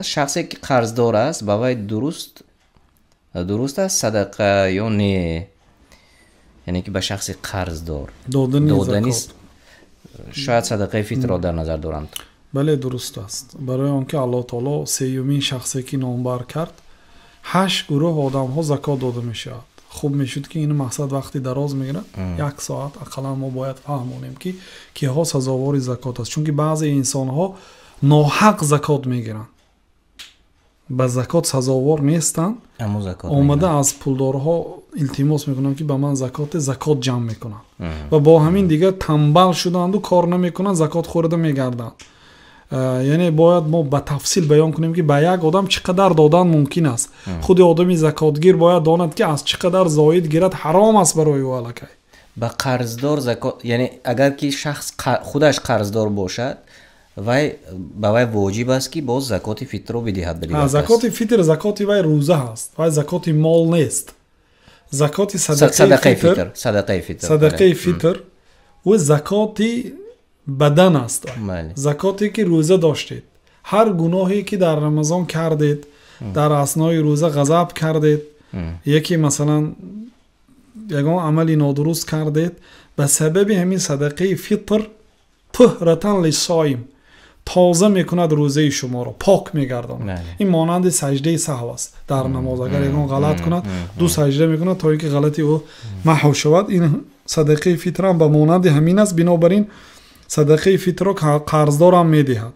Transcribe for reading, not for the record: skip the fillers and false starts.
Шахсе ки қарздор аст, ба вай дуруст аст садақа ё не? Яъне ки ба шахси қарздор додани закот, шояд садақаи фитрро дар назар доранд. Бале, дуруст аст. Барои он ки Аллоҳ таоло сеюмин шахсе ки номбар кард, 8 гурӯҳ одамҳо закот дода мешавад. Хуб мешуд, ки ин мақсад вақти дароз мегирад, 1 соат ақаллан мо бояд фаҳмонем, ки киҳо сазовори закот аст. Чунки баъзе инсонҳо ноҳақ закот мегиранд, ба закот сазовор нестанд, омада аз пулдорҳо илтимос мекунанд, ки ба ман закот ҷамъ мекунанд ва бо ҳамин дигар тамбал шуданду кор намекунанд, закот хӯрда мегарданд. Яъне бояд мо ба тафсил баён кунем, ки ба як одам чӣ қадар додан мумкин аст. Худи одами закотгир бояд донад, ки аз чӣ қадар зоид гирад ҳаром аст барои ӯ аллакай. Ба қарздор закот, яъне агар ки шахс худаш қарздор бошад, вай ба вай воҷиб аст, ки боз закоти фитрро бидиҳад ба дигар кас. Закоти фитр закоти вай рӯза аст, вай закоти мол нест. Закоти садақаи фитр, садақаи фитр, садақаи фитр ӯ закоти бадан аст. Закоте ки рӯза доштед, ҳар гуноҳе ки дар Рамазон кардед, дар аснои рӯза ғазаб кардед, яке масалан ягон амали нодуруст кардед, ба сабаби ҳамин садақаи фитр туҳратан лиссоим тоза мекунад рӯзаи шуморо, пок мегардонад. Ин монанди саҷдаи саҳв аст дар намоз. Агар ягон ғалат кунад, 2 саҷда мекунад то ин ки ғалати ӯ маҳв шавад. Ин садақаи фитрам ба монанди ҳамин аст. Бинобар ин садақаи фитрро қарздорам медиҳад.